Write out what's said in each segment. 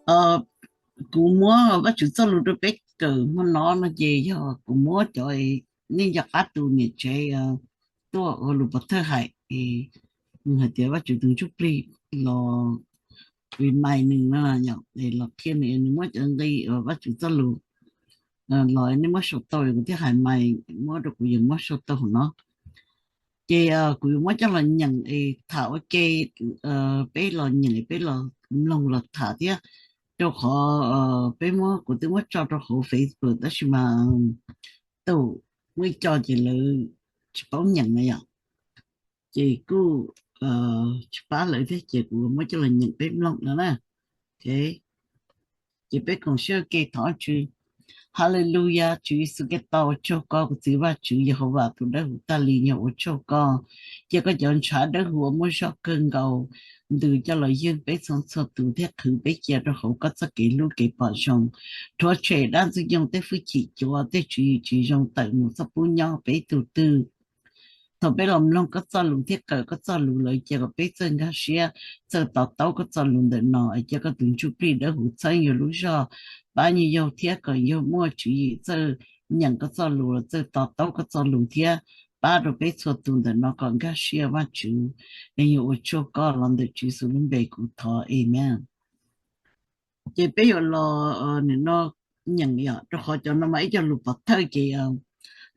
Kuv muab Vajtswv txoj lus rau peb kawm hmo no no ces yog kuv muab cov, nej nco qab tus niam tsev tuaj ua lus pov thawj hais, nws hais tias Vajtswv tus ntsuj plig los remind nws no, los qhia nws, nws muab cov nqi uas Vajtswv txoj lus los nej muab sau tau, kuv thiaj hais mais muab rau kuv yuav muab sau tau hauv no. Ces kuv yuav muab coj los nyeem es tham ua ke, peb los nyeem peb los mloog los tham thiab, rau qhov peb muab, kuv twb muab tso rau hauv Facebook tab sis mas tau muaj ib co ces lawv tsis paub nyeem na yom, ces kuj tsis pab lawv thiab ces kuv muab coj los nyeem peb mloog no na. Ces peb koom siab ua ke thov Vajtswv. Haleluyas, Tswv Yexus Khetos, ua tsaug koj, kuv Txiv Vajtswv Yehauvas tus dawb huv tag li, yog ua tsaug koj cia koj cov ntshav dawb huv uas muaj zog kawg nkaus ntws coj los ywg peb txhua txhua tus thiab qhwv peb cia rau hauv koj txoj kev hlub kev pom zoo, rhuav tshem dab ntxwg nyoog tej hwj chim cuav, tej tswv yim tsis zoo tawm mus txoj pub nyob peb ib tug twg. Thaum peb los mloog koj txoj lus thiab kawm koj txoj lus lawm, cia kom peb txawj nkag siab, txawj to taub koj txoj lus ntawm no, es cia koj tus ntsuj plig dawb huv txhawb yus lub zog, pab yus yaug thiab kom yus muaj tswv yim txawj nyeem koj txoj lus los txawj to taub koj txoj lus thiab pab rau peb txhua tus ntawm no kom nkag siab Vajtswv. Es yuav ua tsaug koj los ntawm Tswv Yexus lub npe kuv thov, amen. Ces peb yuav los nim no nyeem yom, rau qhov cov no mas ib co lus pov thawj ces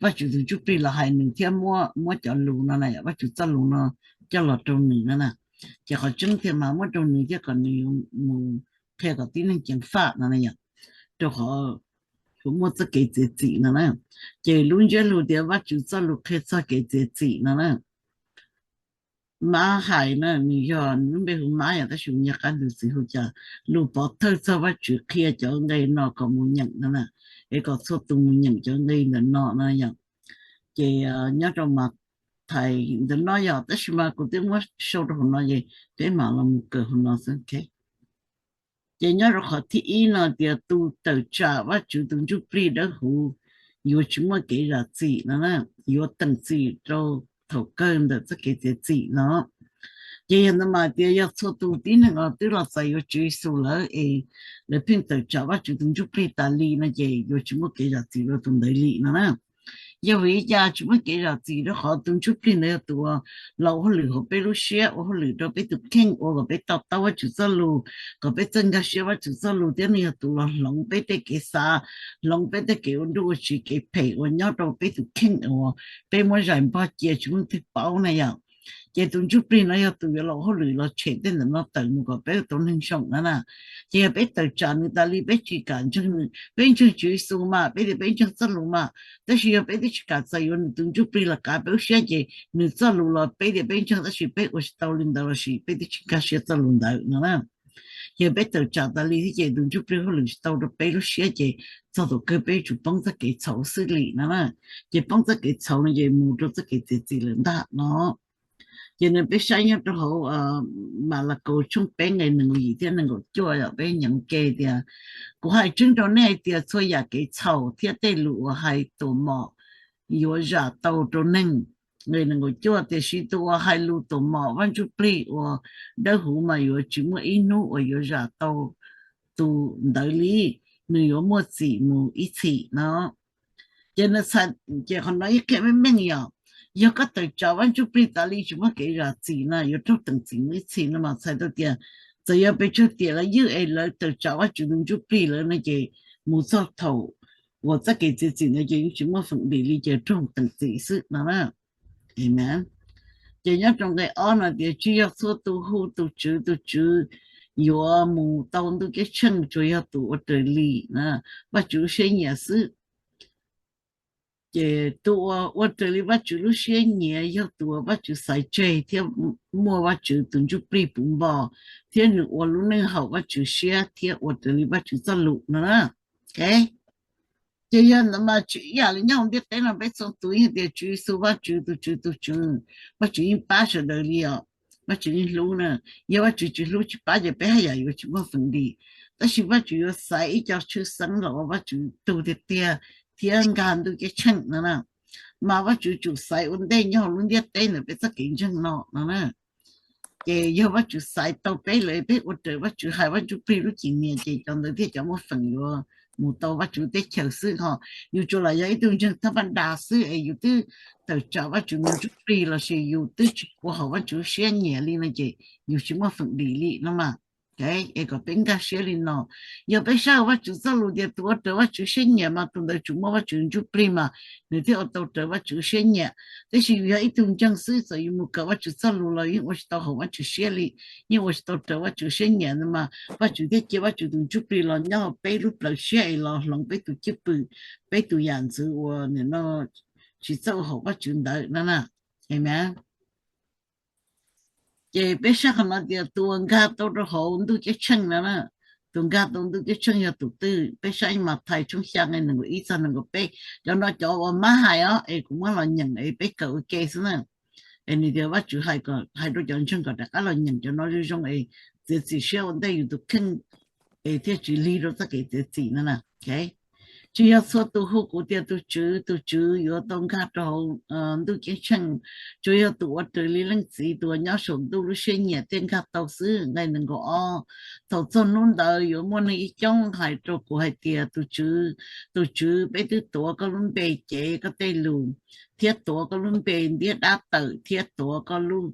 Vajtswv tus ntsuj plig los hais nws thiab muab, muab cov lus no na, Vajtswv txoj lus no coj los rau nws no na. Ces qhov tseeb tiag mas muab rau nws thiab kom nws yuav mus qhia kom tib neeg ceev faj no na yom, rau qhov yuav muaj txoj kev txiav txim no na. Ces lub ntsiab lus tias Vajtswv txoj lus qhia txog kev txiav txim no na. Mab hais na, nws yog, nws lub npe hu Mab yom, tab sis nws yog qab ntug txiv hu cas, lus pov thawj txog Vajtswv qhia cov nqe no kom mus nyeem no na, es kom txhua tus mus nyeem cov nqe ntawm no no yom. Ces nyob rau Mathais ntawm no yom, tab sis mas kuv twb muab sau rau hauv no ces peb mam los mus kawm hauv no xwb. Ces nyob rau qhov thib ib no tias tus tawm tsam Vajtswv tus ntsuj plig dawb huv yuav tsis muaj kev zam txim no, yuav teem txim rau thaum kawg ntawm txoj kev txiav txim no. Ces yog ntawd mas tias yog txhua tus tib neeg uas twb los txais yuav Tswv Yexus lawm es lawv pheej tawm tsam Vajtswv tus ntsuj plig tas li no ces yuav tsis muaj kev zam txim rau tus ntawd li no na. Yog vim li cas tsis muaj kev zam txim? Rau qhov tus ntsuj plig ntawd yog tus uas los ua hauj lwm hauv peb lub siab, ua hauj lwm rau peb tus kheej, ua kom peb to taub Vajtswv txoj lus, kom peb txawj nkag siab Vajtswv txoj lus, thiab nws yog tus los hloov peb tej kev xav, hloov peb tej kev ua nruj ua tsiv, kev phem uas nyob rau peb tus kheej uas peb muab zais npog cia tsis muaj leej twg paub na yom. Ces tus ntsuj plig no yog tus yuav los ua hauj lwm los tshem tej ntawm no tawm mus kom peb ua tau neeg zoo no na. Ces yog peb tawm tsam nws tas li, peb tsis kam ntseeg nws, peb ntseeg Tswv Yexus mas, peb tias peb ntseeg txoj lus mas, tab sis yog peb twb tsis kam txais yuav nws tus ntsuj plig los kav peb lub siab ces nws txoj lus los peb tias peb ntseeg tab sis peb ua tsis tau li ntawd lossis peb twb tsis nkag siab txoj lus ntawd no na. Yog peb tawm tsam tas li thiab ces tus ntsuj plig hauj lwm tsis tau rau peb lub siab ces txog thaum kawg peb yuav tsum poob txoj kev txhaum xwb li no na. Ces poob txoj kev txhaum no ces mus rau txoj kev txiav txim lawm ntag no. Ces nws, peb saib nyob rau hauv Malakaus tshooj peb nqe nees nkaum yim thiab nees nkaum cuaj yom, peb nyeem ke tias, kuv hais tseeb rau nej hais tias txhua yam kev txhaum thiab tej lus uas hais tuam mom yuav zam tau rau neeg. Nqe nees nkaum cuaj, tiam sis tus uas hais lus tuam mom Vaj Ntsuj Plig uas dawb huv mas yuav tsis muaj ib hnub uas yuav zam tau tus ntawd li, nws yuav muaj txim mus ib txhis no. Ces nws txhais, ces qhov no ib qhia meej meej yom, yog koj tawm tsam Vaj Ntsuj Plig tas li tsis muaj kev zam txim na, yuav raug teem txim mus ib txhis no mas txhais tau tias txawm yog pes tsawg tiam los ywj es lawv tawm tsam Vajtswv tus Ntsuj Plig lawm no ces mus txog thaum uas txoj kev txiav txim ntawd ces yeej tsis muaj feem dim li, ces raug teem txim xwb no na. Amen. Ces nyob rau nqe ob no tias tsis yog txhua tus hu tus Tswv tus Tswv yuav mus tau ntuj ceeb tsheej, tsuas yog tus ua raws li Vajtswv lub siab nyiam xwb. Ces tus uas ua raws li Vajtswv lub siab nyiam yog tus uas Vajtswv xaiv tseg thiab muaj Vajtswv tus Ntsuj Plig puv npo, thiab nws ua lub neej haum Vajtswv siab thiab ua raws li Vajtswv txoj lus no na. Ces yog ntawd mas tsis ib yam li nyob hauv ntiaj teb no peb txhua tus yeej tias Tswv Yexus Vajtswv tus Tswv tus Tswv, Vajtswv yeej pab sawv daws li os, Vajtswv yeej hlub na. Yog Vajtswv tsis hlub tsis pab ces peb haj yam yuav tsis muaj feem dim. Tab sis Vajtswv yuav xaiv ib co tshwj xeeb los ua Vajtswv tug tiag tiag thiab nkag ntuj ceeb tsheej no na. Mas Vajtswv tsum xaiv ua ntej nyob hauv lub ntiaj teb ntawm peb txoj kev ntseeg no no na. Ces yog Vajtswv xaiv tau peb lawm, peb ua raws Vajtswv hais Vaj Ntsuj Plig lub cim nias ces cov ntawd thiaj cov muaj feem yuav mus tau Vajtswv teb chaws xwb ho. Yus tsuas lam yog ib tug ntseeg thab npaj das xwb es yus twb tawm tsam Vajtswv tus Ntsuj Plig lossis yus twb tsis ua haum Vajtswv siab nyiam li no ces yus tsis muaj feem dim li no mas. Es kom peb nkag siab li no, yog peb saib Vajtswv txoj lus tias tus ua raws Vajtswv siab nyiam mas tus ntawd tsuas muaj Vajtswv Ntsuj Plig mas nws thiaj ua tau raws Vajtswv siab nyiam. Tab sis yus yog ib tug ntseeg xwb, txawm yus mus kawm Vajtswv txoj lus los yeej ua tsis tau haum Vajtswv siab li, yeej ua tsis tau raws Vajtswv siab nyiam no mas Vajtswv thiaj cia Vajtswv tus Ntsuj Plig los nyob hauv peb lub plawv siab es los hloov peb tus cwj pwm, peb tus yam ntxwv uas nim no tsis txawj ua haum Vajtswv ntawd no na. Ces peb saib qhov no tias tus uas nkag tau rau hauv ntuj ceeb tsheej no na, tus nkag tau ntuj ceeb tsheej yog tus twg? Peb saib Mathais tshooj xya nqe nees nkaum ib txog nees nkaum peb, cov no cov uas mab hais os es kuv muab los nyeem es peb kawm ua ke xwb na. Es nws tias Vajtswv hais kom, hais rau cov ntseeg kom rov qab los nyeem cov no zoo zoo es txiav txim siab ua ntej yus tus kheej es thiaj tsis lig rau txoj kev txiav txim no na. Tsis yog txhua tus hu kuv tias tus Tswv, tus Tswv yuav tau nkag rau hauv ntuj ceeb tsheej, tsuas yog tus ua raws li Leej Txiv tus uas nyob saum ntuj lub siab nyiam thiaj nkag tau xwb. Nqe nees nkaum ob, thaum txog hnub ntawd yuav muaj neeg ib coob hais rau kuv hais tias tus Tswv, tus Tswv, peb twb tuav koj lub npe cev koj tej lus, thiab tuav koj lub npe ntiab dab tawm, thiab tuav koj lub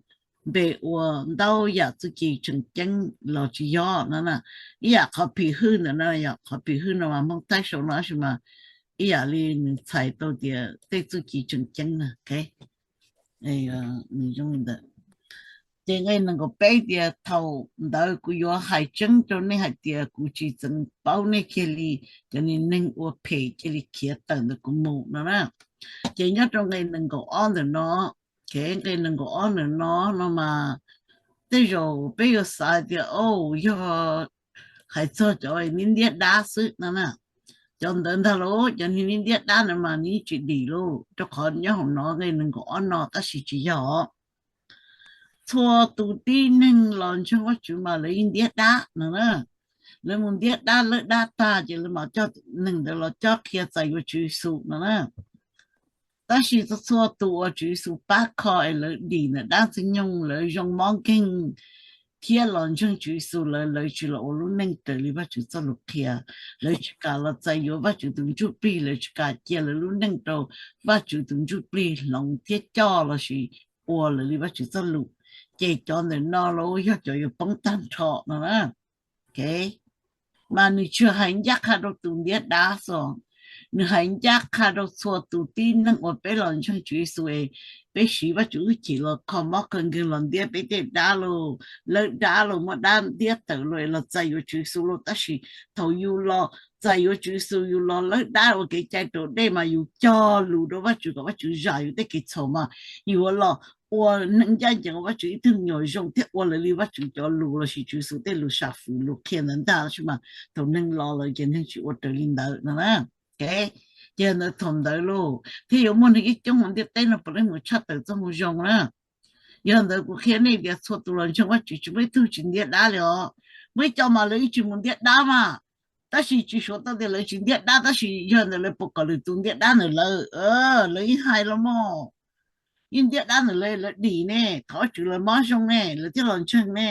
npe ua ntau yam txuj ci tseem ceeb los tsis yog no na. Ib yam qhov phim hwj ntawm no, yog qhov phim hwj no mas Hmoob Thaib sau no tab sis mas ib yam li nws txhais tau tias tej txuj ci tseem ceeb na. Ces nqe nees nkaum peb tias thaum ntawd kuv yuav hais tseeb rau nej hais tias kuv tsis txeev paub nej kiag li, cov niag neeg ua phem cia li khiav tawm ntawm kuv mus no na. Ces nyob rau nqe nees nkaum ob ntawm no, nqe nees nkaum ob ntawm no no mas tej zaum peb yuav xav tias o, yog hais txog cov ntiab ntiab dab xwb no na. Cov ntawd ntag lauj, cov niag ntiab ntiab dab ntawd mas nws yeej tsis dim lauj, rau qhov nyob hauv no nqe nees nkaum ob no tab sis tsis yog. Txhua tus tib neeg los ntseeg Vajtswv mas lawv yeej ntiab dab no na. Lawv mus ntiab dab lawb dab tag ces lawv mam coj neeg ntawd los cob qhia txais yuav Tswv Yexus no na. Tab sis txhua txhua tus uas Tswv Yexus pab kho es lawv dim ntawm dab ntxwg nyoog, lawv zoo mob nkeeg thiab los ntseeg Tswv Yexus lawm, lawv tsis los ua lub neej raws li Vajtswv txoj lus qhia. Lawv tsis kam los txais yuav Vajtswv tus Ntsuj Plig, lawv tsis kam cia lawv lub neej rau Vajtswv tus Ntsuj Plig hloov thiab coj lossis ua lawv li Vajtswv txoj lus. Ces cov ntawm no los yog cov yuav poob tag nrho no na. Mas nws tsis hais ncaj qha rau tus ntiab dab xwb, nws hais ncaj qha rau txhua tus tib neeg uas peb los ntseeg Tswv Yexus es peb siv Vajtswv lub cim los kho mob kho nkeeg los ntiab peb tej dab los, lawb dab los, muab dab ntiab tawm los es los txais yuav Tswv Yexus los. Tab sis thaum yus los txais yuav Tswv Yexus, yus los lawb dab ua kev cai raus dej mas yus cog lus rau Vajtswv kom Vajtswv zam yus tej kev txhaum mas yus los ua neeg ncaj ncees ua Vajtswv ib tug me nyuam zoo thiab ua lawv li Vajtswv cov lus lossis Tswv Yexus tej lus sam fwm lus qhia ntawd ntag. Tab sis mas thaum neeg los lawm ces neeg tsis ua raws li ntawd no na. Ces ntawd thaum ntawd lauj thiaj yuav muaj neeg ib coob hauv ntiaj teb no puav leej mus tshaj tawm txoj moo zoo na. Yog ntawd kuv qhia nej tias txhua tus los ntseeg Vajtswv tsis muaj ib tug tsis ntiab dab li os. Muaj ib co mas lawv yeej tsis mus ntiab dab mas, tab sis tsis suav tau tias lawv tsis ntiab dab, tab sis yog ntawd lawv puas kom lwm tus ntiab dab ntawm lawv? Lawv yeej hais los mas, yeej ntiab dab ntawm lawv, lawv dim ne, thov Vajtswv lawv mob zoo ne, lawv thiaj los ntseeg ne.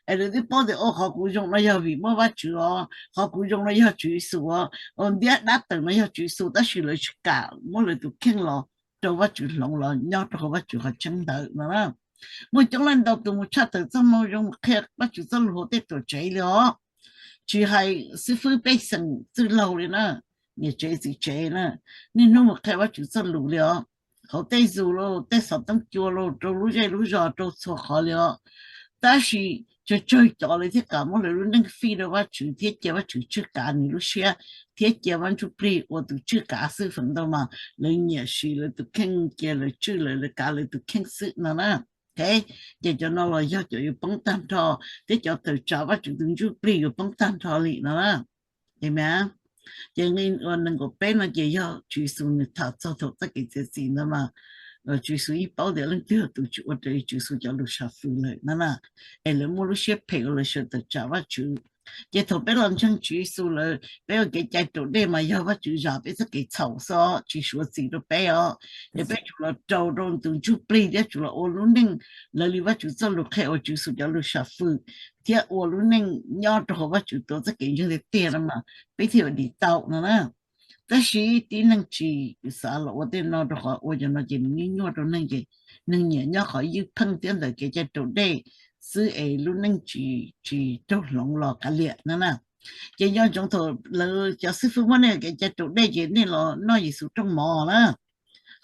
Es lawv twb paub tias o qhov kuv zoo no yog vim muaj Vajtswv os, qhov kuv zoo no yog Tswv Yexus os, ntiab dab tawm no yog Tswv Yexus, tab sis lawv tsis kam muab lawv tus kheej los rau Vajtswv hloov los nyob rau hauv Vajtswv qhov tseeb ntawd no. Muaj coob leej ntau tus mus tshaj tawm txoj moo zoo mus qhia Vajtswv txoj lus hauv tej tuam tsev li os. Tsis hais xib fwb pej xeem txwj laug li na, niam tsev txiv tsev na, niaj hnub mus qhia Vajtswv txoj lus li os. Hauv tej zoo los, tej xov tooj cua los, rau lub zej lub zos, rau txhua qhov li os. Tab sis tsawg tsawg cov lawv thiaj kam muab lawv lub neej fij rau Vajtswv thiab cia Vajtswv tswj kav nws lub siab, thiab cia Vaj Ntsuj Plig ua tus tswj kav xwb. Feem ntau mas lawv nyiam siv lawv tus kheej, cia lawv tswj lawv, lawv kav lawv tus kheej xwb no na. Ces cov no los yog cov yuav poob tag nrho, thiab cov tawm tsam Vajtswv tus Ntsuj Plig yuav poob tag nrho li no na. Ces nqe nees nkaum peb no ces yog Tswv Yexus nws tham txog thaum txoj kev txiav txim ntawd mas Tswv Yexus yeej paub tias leej twg yog tus tsis ua raws li Tswv Yexus cov lus sam fwm lawm no na. Es lawv muaj lub siab phem ua lawv sawv tawm tsam Vajtswv. Ces thaum peb los ntseeg Tswv Yexus lawm, peb ua kev cai raus dej mas yog Vajtswv zam peb txoj kev txhaum xwb, tsis suav txim rau peb os. Ces peb tsum los raug rau tus ntsuj plig thiab tsum los ua lub neej lawv li Vajtswv txoj lus qhia uas Tswv Yexus cov lus sam fwm thiab ua lub neej nyob rau hauv Vajtswv tuav txoj kev ntseeg tiag tiag no mas peb thiaj dim tau no na. Tab sis tib neeg tsis xav los ua tej no rau qhov ua cov no ces nws nyuaj nyuaj rau neeg ces neeg nyiam nyob qhov ywj pheej thiab ntawm kev cai raus dej xwb es lub neej tsis, tsis raug hloov los kav liam no na. Ces nco ntsoov thaum lawv cov xib fwb muab nej kev cai raus dej ces nej los noj Yexus rooj mov na,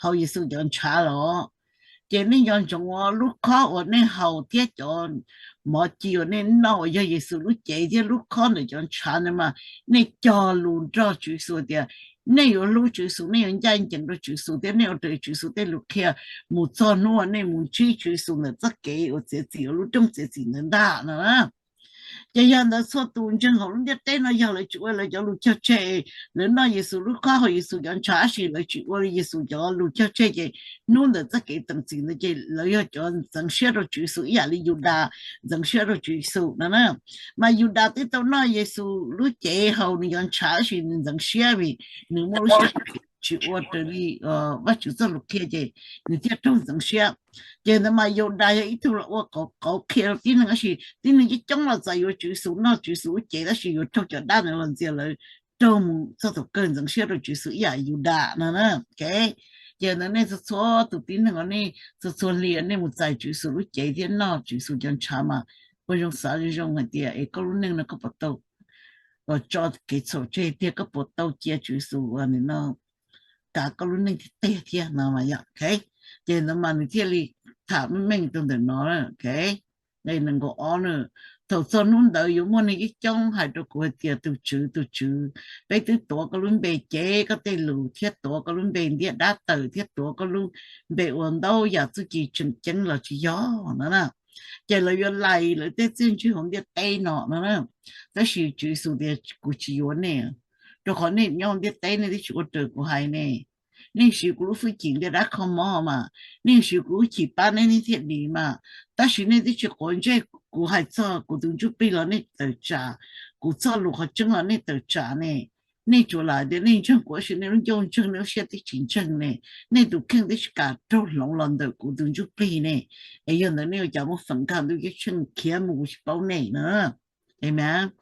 haus Yexus cov ntshav los. Ces nej nco ntsoov lub khob uas nej haus thiab cov mov ci uas nej noj uas yog Yexus lub cev thiab lub khob ntawm cov ntshav ntawd mas nej cog lus nrog Tswv Yexus tias nej yuav hlub Tswv Yexus, nej yuav ncaj ncees rau Tswv Yexus thiab nej ua raws Tswv Yexus tej lus qhia mus txog hnub uas nej mus ntsib Tswv Yexus ntawm txoj kev uas txiav txim uas lub rooj txiav txim ntawd ntag no na. Ces yog ntawd txhua tus ntseeg hauv lub ntiaj teb no yog lawv tsis ua lawv cov lus cog tseg, lawv noj Yexus lub khob haus Yexus cov ntshav tab sis lawv tsis ua Yexus cov lus cog tseg ces hnub ntawm txoj kev teem txim ntawd ces lawv yog cov ntxeev siab rau Tswv Yexus ib yam li Yudas ntxeev siab rau Tswv Yexus no na. Mas Yudas twb tau noj Yexus lub cev haus nws cov ntshav tab sis nws ntxeev siab vim nws muaj lub siab tsis ua raws li Vajtswv txoj lus qhia ces nws thiaj raug ntxeev siab. Ces ntawd mas Yudas yog ib tug los ua qauv qhia rau tib neeg tab sis tib neeg coob coob los txais yuav Tswv Yexus noj Tswv Yexus lub cev tab sis yuav raug cov dab ntawd los ntxias lawv raug mus txog thaum kawg ntxeev siab rau Tswv Yexus ib yam Yudas no na. Ces ntawd nej txhua txhua tus tib neeg os, nej txhua txhua hli nej mus txais Tswv Yexus lub cev thiab noj Tswv Yexus cov ntshav mas ua zoo xav zoo zoo hais tias es koj lub neej no koj puas tau tso kev txhaum tseg tiag, koj puas tau cia Tswv Yexus ua no kav koj lub neej tiag tiag thiab no. Ces ntawd mas nws thiaj li tham meej meej rau ntawm no. Nqe nees nkaum ob na, thaum txog hnub ntawd yuav muaj neeg ib coob hais rau kuv hais tias, Tus Tswv, tus Tswv, peb twb tuav koj lub npe cev koj tej lus thiab tuav koj lub npe ntiab dab tawm thiab tuav koj lub npe ua ntau yam txuj ci tseem ceeb los tsis yog no na. Ces lawv yuav lais lawv tej txiaj ntsig hauv ntiaj teb no no na. Tab sis Tswv Yexus tias, Kuv tsis yuav nej, rau qhov nej nyob ntiaj teb nej twb tsis ua raws kuv hais ne. Nej siv kuv lub hwj chim ntiab dab kho mob mas, nej siv kuv lub hwj chim pab nej nej thiaj dim mas. Tab sis nej twb tsis quav ntsej kuv hais txog kuv tus ntsuj plig los nej tawm tsam, kuv txoj lus qhov tseeb los nej tawm tsam ne. Nej tsuas lam tias nej ntseeg kuv tab sis nej lub ncauj ntseeg nej lub siab twb tsis ntseeg ne. Nej tus kheej twb tsis kam raug hloov los ntawm kuv tus ntsuj plig ne. Es yog ntawd nej ua cas muaj feem nkag ntuj ceeb tsheej khiav mus kuv tsis paub nej na. Amen.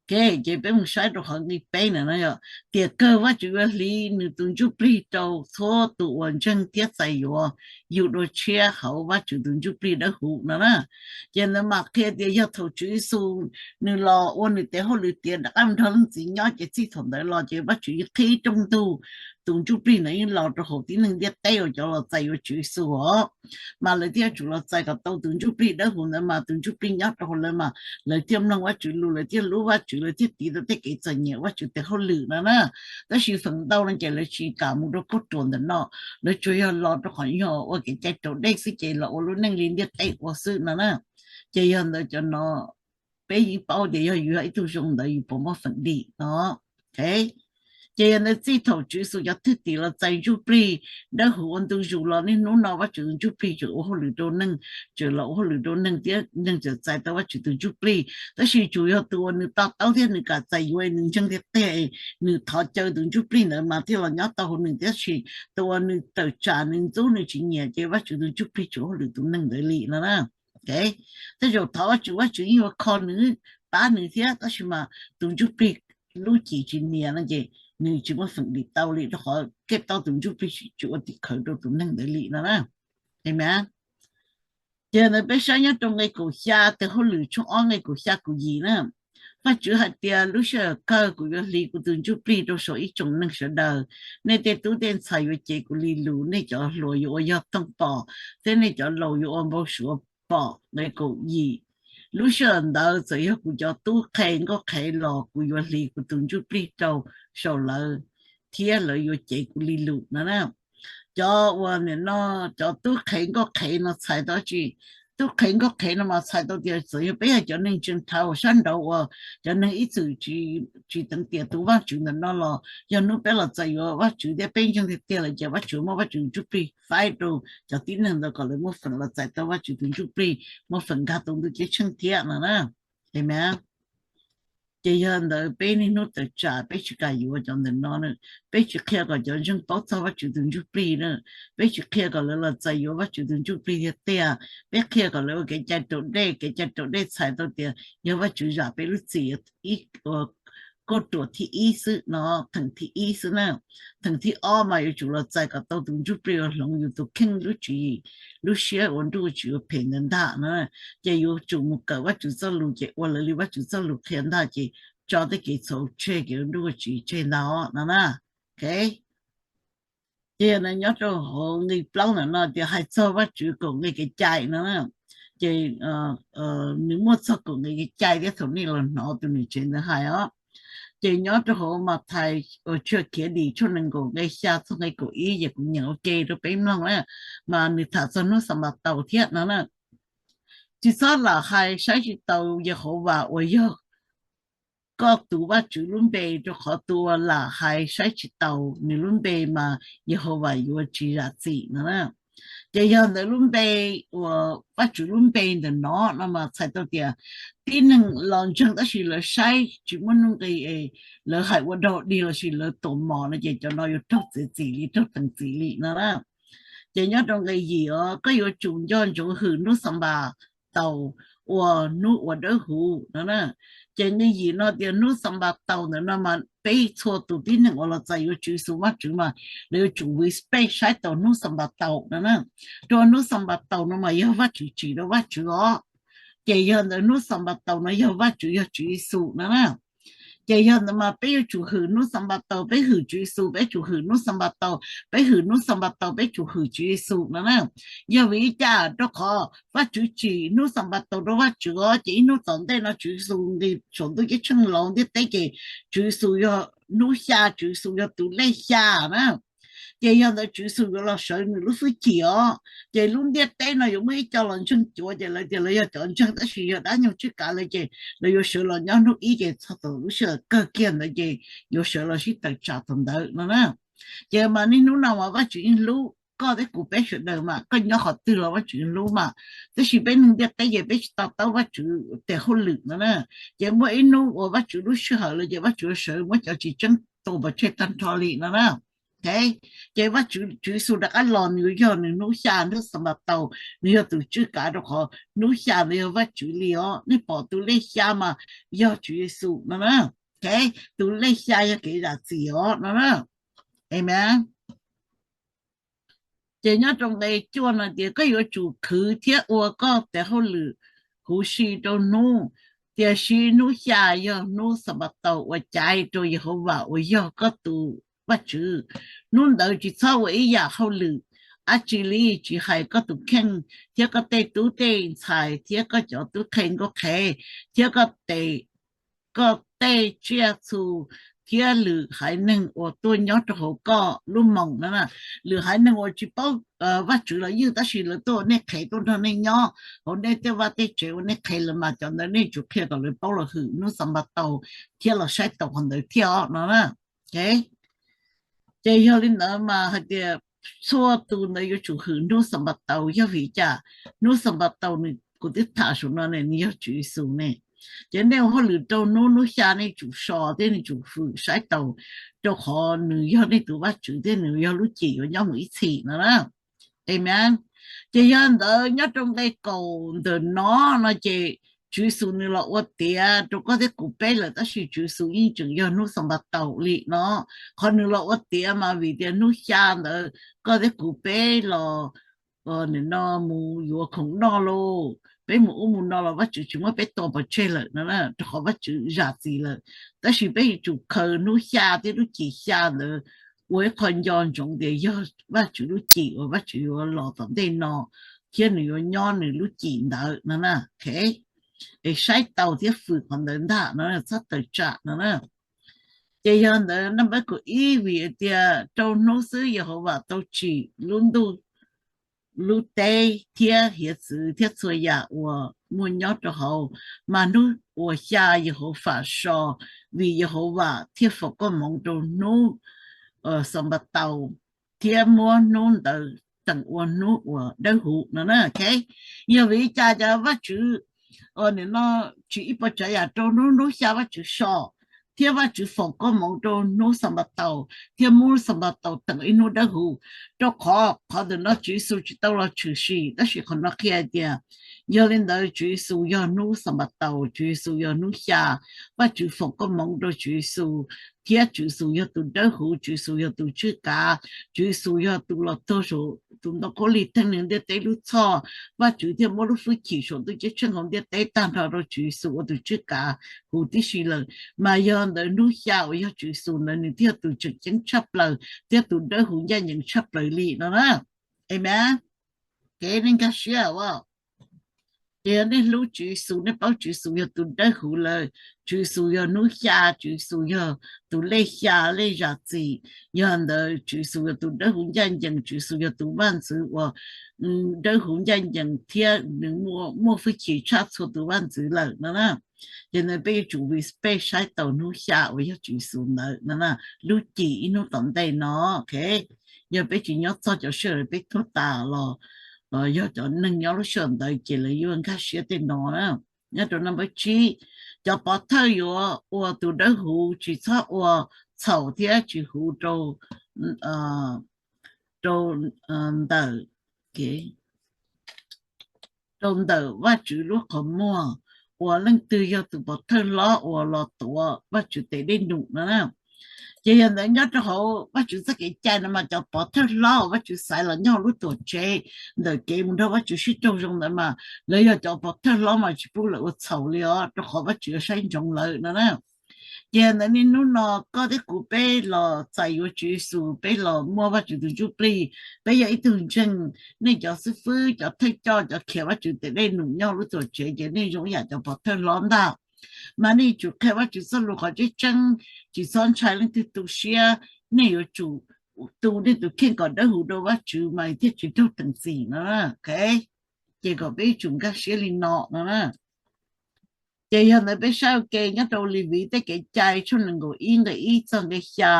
Ces peb mus saib rau qhov nqe peb na, yog tiam kawg Vajtswv yuav hliv nws tus ntsuj plig rau txhua tus uas ntseeg thiab txais yuav yug dua tshiab hauv Vajtswv tus ntsuj plig dawb huv no na. Ces ntawd mas qhia tias yog thaum Tswv Yexus nws los ua nws tes hauj lwm tiav rov qab nrog leej txiv nyob ces txij thaum ntawd los ces Vajtswv yeej qhib rooj ntug tus ntsuj plig ntawd yeej los rau hauv tib neeg ntiaj teb uas cov los txais yuav Tswv Yexus os. Mas lawv thiaj yuav tsum los txais kom tau tus ntsuj plig dawb huv ntawd mas tus ntsuj plig nyob rau hauv lawv mas lawv thiaj mloog Vajtswv lus, lawv thiaj hlub Vajtswv, lawv thiaj tiv tau tej kev txom nyem Vajtswv tes hauj lwm no na. Tab sis feem ntau no ces lawv tsis kam mus rau kauj ruam ntawm no, lawv tsuas yog los rau qhov yog ua kev cai raus dej xwb ces los ua lub neej li ntiaj teb ua xwb no na. Ces yog ntawd cov no peb yeej paub tias yog yus yog ib tug zoo ntawd yus puas muaj feem dim no. Ces yog ntawd txij thaum Tswv Yexus cov thwj tim los txais ntsuj plig dawb huv ua ntu zus los niaj hnub no Vajtswv tus ntsuj plig tseem ua hauj lwm rau neeg, tseem los ua hauj lwm rau neeg thiab neeg tseem txais tau Vajtswv tus ntsuj plig. Tab sis tsuas yog tus uas nws to taub thiab nws kam txais yuav, nws ntseeg tiag tiag, nws thov caw tus ntsuj plig ntawd mas thiaj los nyob tau hauv nws, tab sis tus uas nws tawm tsam nws ntxub nws tsis nyiam ces Vajtswv tus ntsuj plig tseem ua hauj lwm tus neeg ntawd li no na. Tej zaum thov Vajtswv, Vajtswv yeej yuav kho nws, pab nws thiab, tab sis mas tus ntsuj plig lub cim tsis nias no ces nws tsis muaj feem dim tau li rau qhov Khetos tus ntsuj plig tsis ua tim khawv rau tus neeg ntawd li no na. Amen. Ces ntawd peb saib nyob rau nqe kaum xya, tes hauj lwm tshooj ob nqe kaum xya kaum yim na. Vajtswv hais tias, Lub sij hawm kawg kuv yuav hliv kuv tus ntsuj plig rau saum ib tsoom neeg sawv daws. Nej tej tub tej ntxhais yuav cev kuv li lus, nej cov hluas yuav ua yog toog pom, thiab nej cov laus yuav ua npau suav pom. Nqe kaum yim, lub sij hawm ntawd txawm yog kuv cov tub qhe nkauj qhev los kuv yuav hliv kuv tus ntsuj plig rau saum lawv, thiab lawv yuav cev kuv li lus no na. Cov uas nim no cov tub qhev nkauj qhev no txhais tau tsi? Tub qhev nkauj qhev no mas txhais tau tias txawm yog peb yog cov neeg ntseeg dhau sab nraud uas cov neeg ib txwm tsis teev tiam tus Vajtswv ntawm no los yog hnub peb los txais yuav Vajtswv thiab peb ntseeg tiag tiag lawm ces Vajtswv muab Vajtswv tus ntsuj plig faib rau cov tib neeg ntawd kom lawv muaj feem los txais tau Vajtswv tus ntsuj plig, muaj feem nkag tau ntuj ceeb tsheej thiab no na. Amen. Ces yog ntawd peb niaj hnub tawm tsam peb tsis kam yuav cov ntawm no na, peb tsis qhia kom cov ntseeg paub txog Vajtswv tus ntsuj plig na, peb tsis qhia kom lawv los txais yuav Vajtswv tus ntsuj plig tiag tiag, peb qhia kom lawv ua kev cai raus dej, kev cai raus dej txhais tau tias yog Vajtswv zam peb lub txim kauj ruam thib ib xwb no, theem thib ib xwb na. Theem thib ob mas yuav tsum los txais kom tau tus ntsuj plig uas hloov yus tus kheej lub tswv yim, lub siab ua nruj ua tsiv ua phem ntawd ntag na. Ces yuav tsum mus kawm Vajtswv txoj lus ces ua lawv li Vajtswv txoj lus qhia ntag ces tso tej kev txhaum tseg, kev ua nruj ua tsiv tseg ntag os no na. Ces nyob rau hauv nqe plaub ntawm no tias hais txog Vajtswv kaum nqe kev cai no na. Ces nws muaj txog kaum nqe kev cai thiab thaum nej los hnov tus niam tsev ntawd hais os. Ces nyob rau hauv Mathais uas tsw khiav dim tshooj nees nkaum nqe xya txog nqe kaum ib ces kuv nyeem ua ke rau peb mloog na, mas nws tham txog hnub Xanpataus thiab no na. Tsis txhob lam hais saib tsis taus Yehauvas uas yog koj tus Vajtswv lub npe, rau qhov tus uas lam hais saib tsis taus nws lub npe mas Yehauvas yuav tsis zam txim no na. Ces yog ntawd lub npe uas Vajtswv lub npe ntawm no no mas txhais tau tias tib neeg los ntseeg tab sis lawv saib tsis muaj nuj nqis, lawv hais ua dog dig lossis lawv tuam mom no ces cov no yuav raug txiav txim li, raug teem txim li no na. Ces nyob rau nqe yim os, koj yuav tsum nco ntsoov hwm hnub Xanpataus ua hnub uas dawb huv no na. Ces nqe yim no tias hnub Xanpataus ntawm no mas peb txhua tus tib neeg uas los txais yuav Tswv Yexus Vajtswv mas lawv yuav tsum respect saib taus hnub Xanpataus no na. Rau hnub Xanpataus no mas yog Vajtswv tsim rau Vajtswv os. Ces yog ntawd hnub Xanpataus no yog Vajtswv, yog Tswv Yexus no na. Ces yog ntawd mas peb yuav tsum hwm hnub Xanpataus, peb hwm Tswv Yexus, peb tsum hwm hnub Xanpataus, peb hwm hnub Xanpataus, peb tsum hwm Tswv Yexus no na. Yog vim li cas? Rau qhov Vajtswv tsim hnub Xanpataus rau Vajtswv os, ces ib hnub tom ntej no Tswv Yexus nqis saum ntuj ceeb tsheej los ntiaj teb ces Tswv Yexus yog hnub xya, Tswv Yexus yog tus lej xya na. Ces yog ntawd Tswv Yexus yuav los sawv nws lub hwj chim os. Ces lub ntiaj teb no yuav muaj ib co los ntseeg cuav, ces lawv tias lawv yog cov ntseeg tab sis yog dab nyoog tswj kav lawv, ces lawv yuav sawv los nyob hnub ib ces txog thaum lub sij hawm kawg kiag ntawd ces yuav sawv los sib tawm tsam thaum ntawd no na. Ces mas niaj hnub no mas Vajtswv yeej hlub koj thiab kuv peb sawv daws mas, koj nyob qhov twg los Vajtswv yeej hlub mas. Tab sis peb neeg ntiaj teb ces peb tsis to taub Vajtswv tes hauj lwm no na. Ces muaj ib hnub uas Vajtswv lub sij hawm lawm ces Vajtswv yuav sawv muab cov tsis tseeb tua pov tseg tag nrho li no na. Ces Vajtswv, Tswv Yexus rov qab los nws yuav yog nws hnub xya, hnub Xanpataus, nws yog tus tswj kav rau qhov hnub xya ntawd yog Vajtswv li os. Nej pom tus lej xya mas yog Tswv Yexus no na. Tus lej xya yog kev zam txim os no na. Amen. Ces nyob rau nqe cuaj no tias koj yuav tsum khwv thiab ua koj tes hauj lwm huv si rau hnub, tiam sis hnub xya yog hnub Xanpataus uas caiv rau Yehauvas uas yog koj tus Vajtswv. Hnub ntawd tsis txhob ua ib yam hauj lwm dab tsi li, tsis hais koj tus kheej thiab koj tej tub tej ntxhais thiab koj cov tub qhe nkauj qhev thiab koj tes, koj tej tsiaj txhu thiab lwm haiv neeg uas tuaj nyob rau hauv koj lub moos no na. Lwm haiv neeg uas tsis paub Vajtswv los ywj tab sis lawv tuaj ua nej qhev tuaj nrog nej nyob hauv nej tej vaj tej tsev ua nej qhev lawm mas cov ntawd nej tsum qhia kom lawv paub los hwm hnub Xanpataus thiab los saib taus qhov ntawd thiab os no na. Ces yog li ntawd mas hais tias txhua tus ntawd yuav tsum hwm hnub Xanpataus. Yog vim li cas? Hnub Xanpataus nws, kuv twb tham saum no ne, nws yog Tswv Yexus ne. Ces nej ua hauj lwm rau hnub, hnub xya nej tsum so thiab nej tsum hwm saib taus, rau qhov nws yog nej tus Vajtswv thiab nws yog lub cim uas nyob mus ib txhis no na. Amen. Ces yog ntawd nyob rau nqe kaum ntawm no no ces Tswv Yexus nws los ua tiav rau koj thiab kuv peb lawm tab sis Tswv Yexus yeej tseem yog hnub Xanpataus li no. Qhov nws los ua tiav mas vim tias hnub xya ntawd koj thiab kuv peb los nim no mus yuav khoom noj lauj, peb mus ub mus no los Vajtswv tsis muab peb tua pov tseg lawm no, rau qhov Vajtswv zam txim lawm. Tab sis peb yuav tsum khaws hnub xya thiab lub cim xya ntawd ua ib qho nco ntsoov tias yog Vajtswv lub cim uas Vajtswv yuav los tom ntej no thiab nws yuav nyob nws lub cim ntawd no na. Es saib taus thiab hwm qhov ntawd ntag no, txhob tawm tsam no na. Ces yog ntawd naj npawb kaum ib vim tias rau hnub xwb Yehauvas tau tsim lub ntuj lub teb thiab hiav txwv thiab txhua yam uas muaj nyob rau hauv, mas hnub uas xya Yehauvas so, vim Yehauvas thiaj foom koob hmoov rau hnub Xanpataus thiab muab hnub ntawd teem ua hnub uas dawb huv no na. Yog vim li cas cov Vajtswv nim no tsim ib puas tsav yam rau hnub hnub xya Vajtswv so, thiab Vajtswv foom koob hmoov rau hnub Xanpataus thiab muab Xanpataus teem ib hnub dawb huv, rau qhov qhov ntawm no Tswv Yexus tsis tau los tshwm sim, tab sis qhov no qhia hais tias yog li ntawd Tswv Yexus yog hnub Xanpataus, Tswv Yexus yog hnub xya, Vajtswv foom koob hmoov rau Tswv Yexus, thiab Tswv Yexus yog tus dawb huv, Tswv Yexus yog tus tswj kav, Tswv Yexus yog tus los tuag saum tus ntoo khaub lig theej neeg ntiaj teb lub txhoj, Vajtswv thiaj muab lub hwj chim saum ntuj ceeb tsheej hauv ntiaj teb tag nrho rau Tswv Yexus ua tus tswj kav huv tib si lawm. Mas yog ntawd hnub xya uas yog Tswv Yexus ntawd nws thiaj yog tus tseem ceeb tshaj plaws thiab tus dawb huv ncaj ncees tshaj plaws li no na. Amen. Kev nej nkag siab as, ces yog nej hlub Tswv Yexus, nej paub Tswv Yexus yog tus dawb huv lawm, Tswv Yexus yog hnub xya, Tswv Yexus yog tus lej xya lej zam txim, yog ntawd Tswv Yexus yog tus dawb huv ncaj ncees, Tswv Yexus yog tus vaj ntxwv uas dawb huv ncaj ncees thiab nws muaj hwj chim tshaj txhua tus vaj ntxwv lawm no na. Ces ntawd peb yuav tsum respect saib taus hnub xya uas yog Tswv Yexus ntawd no na, lub cim ib hnub tom ntej no. Yog peb tsis nyob txog cov sij hawm peb tuag tas los, los yog cov neeg nyob lub sij hawm ntawd ces lawv yuav nkag siab tej no na. Nyob rau number tsib, cov pov thawj yuav ua tus dawb huv, tsis txhob ua txhaum thiab tsis huv rau, rau ntawm, rau ntawm Vajtswv lub qhov muag, uas leej twg yog tus pov thawj hlob uas los tuav Vajtswv tes dej num no na. Ces yog ntawd nyob rau hauv Vajtswv txoj kev cai no mas cov pov thawj hlob uas Vajtswv xaiv los nyob hauv lub tuam tsev ntawm kev mus nrog Vajtswv sib raug zoo ntawd mas lawv yog cov pov thawj hlob mas tsis pub lawv ua txhaum li os, rau qhov Vajtswv yuav saib ntsoov lawv no na. Ces ntawd niaj hnub no koj thiab kuv peb los txais yuav Tswv Yexus, peb los muaj Vajtswv tus ntsuj plig, peb yog ib tug ntseeg, nej cov xib fwb, cov thawj coj, cov khiav Vajtswv tes dej num nyob lub tuam tsev ces nej zoo ib yam cov pov thawj hlob ntag. Mas nej yuav tsum qhia Vajtswv txoj lus qhov tseeb tseeb, tsis txhob ntshai leej twg tu siab, nej yuav tsum tu nej tus kheej kom dawb huv rau Vajtswv mas thiaj tsis raug teem txim no. Ces kom peb yuav tsum nkag siab li no no. Ces yog ntawd peb saib ua ke nyob rau Levis tej kev cai tshooj nees nkaum ib nqe ib txog nqe xya,